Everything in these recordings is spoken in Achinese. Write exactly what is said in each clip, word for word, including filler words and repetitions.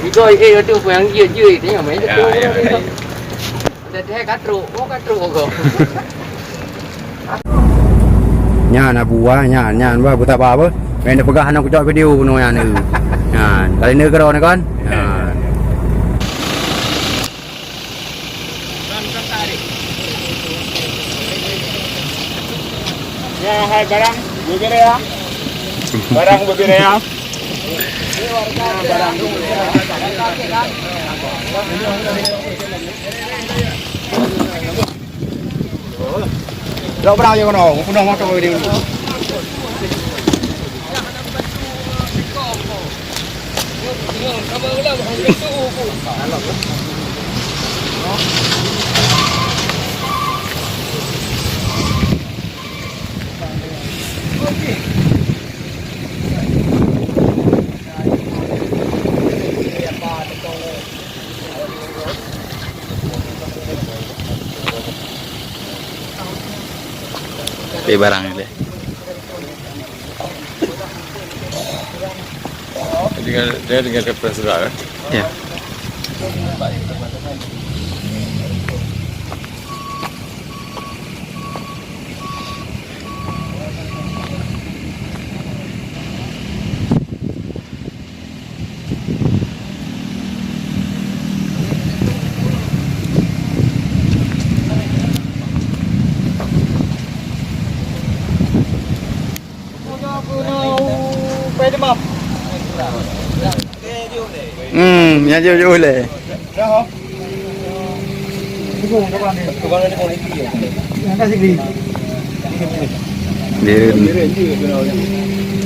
Tiga, eh, tu pun yang jeuet-jeuet tengok, main. Ya, tu ya, ya. Dah, dah, katrok. Oh, katrok kau. Nyan Abu, ah, nyan, nyan, bah, Abu Sabah, bah. Main dia peugah aneuk kucok video bunoe nyan, eh. Nyan, kali ni keudroe ni kan? Nyan. Ya, hai, barang berbeda ya. Barang berbeda ya. Lok berang je keunoe, keunoe motor dia. Tapi barang ni deh. Tinggal, dia tinggal kertas surat, eh? Ya. Hmm, nyan jeuet-jeuet ulèe. Dia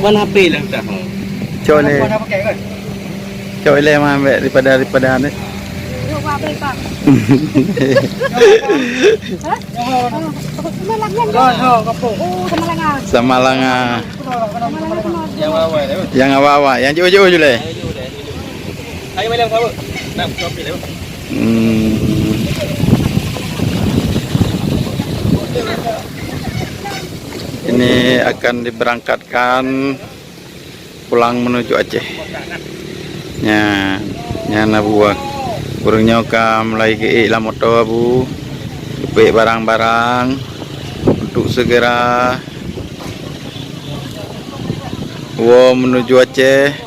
Wan H P lah dah. Cok lé. Cok lé mah ambek daripada, daripada ni. Yuk, Pak, beli, Pak. Hah? Oh, sama lagi. Oh, sama lagi. Sama lagi. Sama lagi. Yang awal-awal, yang jauh-jauh je leh. Ayo malam sama. Nah, kopi lewat. Hmm. Ini akan diberangkatkan pulang menuju Aceh. Nyan, nyan Abu, ah. Ureueng nyoe ka mulai geuék lam moto, Abu. Geupék barang-barang untuk segera woe menuju Aceh.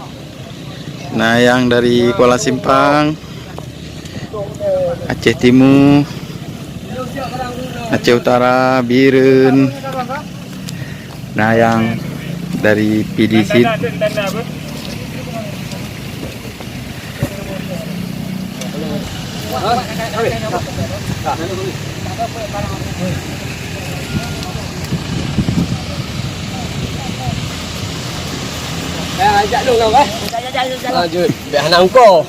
Na nyang dari Kuala Simpang, Aceh Timu, Aceh Utara, Bireuen. Na nyang dari Pidie cit. Lanjut, dah hana ongkos.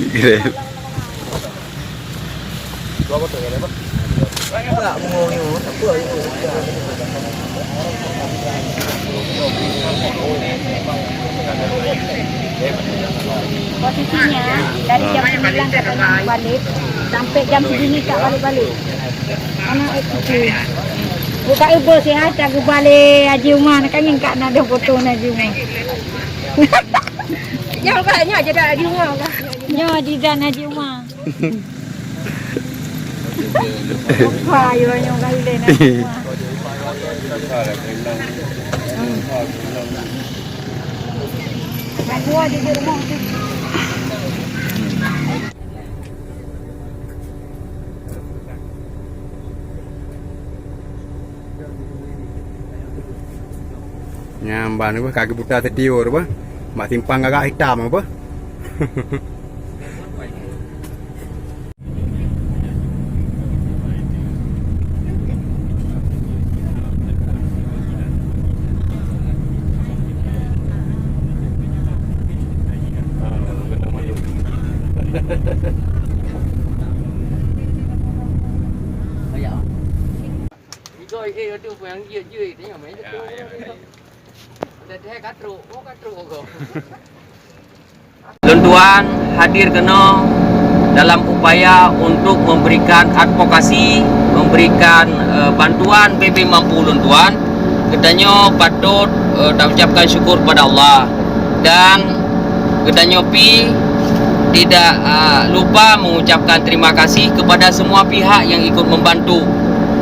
Grab. Posisinya dari jam sembilan katanya balik sampai jam segini tak balik-balik. Mana itu? Buka ibu sihat tak balik Haji Umar, nak kangen kak nak ada foto Haji Umar. Nyoe ka, nyoe je dah Haji Umar ka. Nyoe Haji Dan Haji Umar. Apa ayo nyoe ka ilèe Haji Umar. Aku ada di rumah tu. Nyan ban apa, ka geubuta seudio apa? Mak simpang gagak hitam apa? Tiga, eh, ada pun yang jeuet-jeuet, tengok main. Ya, ya, ya. Dah, dah, katrok. Oh, katrok kau. Lôn tuan hadir keunoe dalam upaya untuk memberikan advokasi, memberikan, eh, bantuan B B mampu lôn tuan. Geutanyoe patut, eh, taucapkan syukur kepada Allah dan Geutanyoe pi tidak, ah, lupa mengucapkan terima kasih kepada semua pihak yang ikut membantu,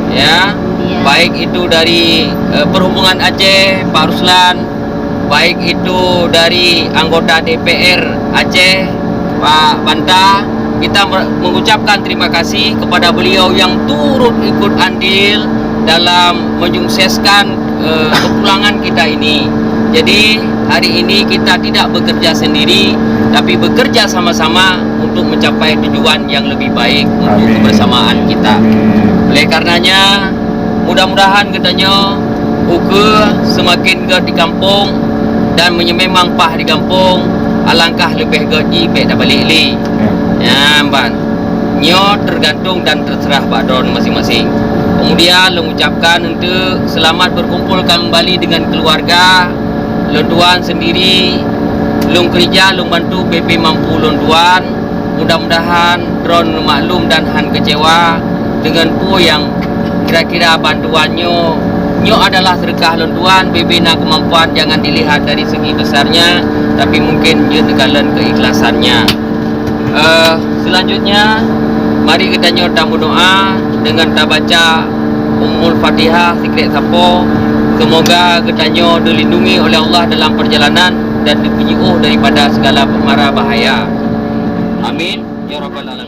ya. Ya. Baik itu dari, eh, Perhubungan Aceh, Pak Ruslan, baik itu dari anggota D P R Aceh, Pak Banta, kita mer-, mengucapkan terima kasih kepada beliau yang turut ikut andil dalam menyukseskan, eh, kepulangan kita ini. Jadi, hari ini kita tidak bekerja sendiri, tapi bekerja sama-sama untuk mencapai tujuan yang lebih baik untuk Amin. kebersamaan kita. Amin. Oleh karenanya, mudah-mudahan geutanyoe ukeue semakin gét di kampung, dan meunyoe memang paih di kampung, alangkah leubeh gét jih bèk tabalek lé. Ya. Nyan ban. Nyoe tergantung dan terserah bak droeneuh masing-masing. Kemudian, lôn ucapkan untuk selamat berkumpul kembali dengan keluarga. Lôn tuan sendiri, lôn keurija, lôn bantu B P mampu lôn tuan. Mudah-mudahan droeneuh maklum dan han kecewa dengan peue nyang kira-kira bantuan nyoe. Nyoe adalah sedekah lôn tuan, B P na kemampuan, jangan dilihat dari segi besarnya, tapi mungkin jeuet neukalon keikhlasannya. Eh, selanjutnya, mari geutanyoe tameudoa dengan tabaca Ummul Fatihah sikrek sapo. Semoga geutanyoe dilindungi oleh Allah dalam perjalanan dan dipeujiôh daripada segala mara bahaya. Amin, ya rabbal alamin.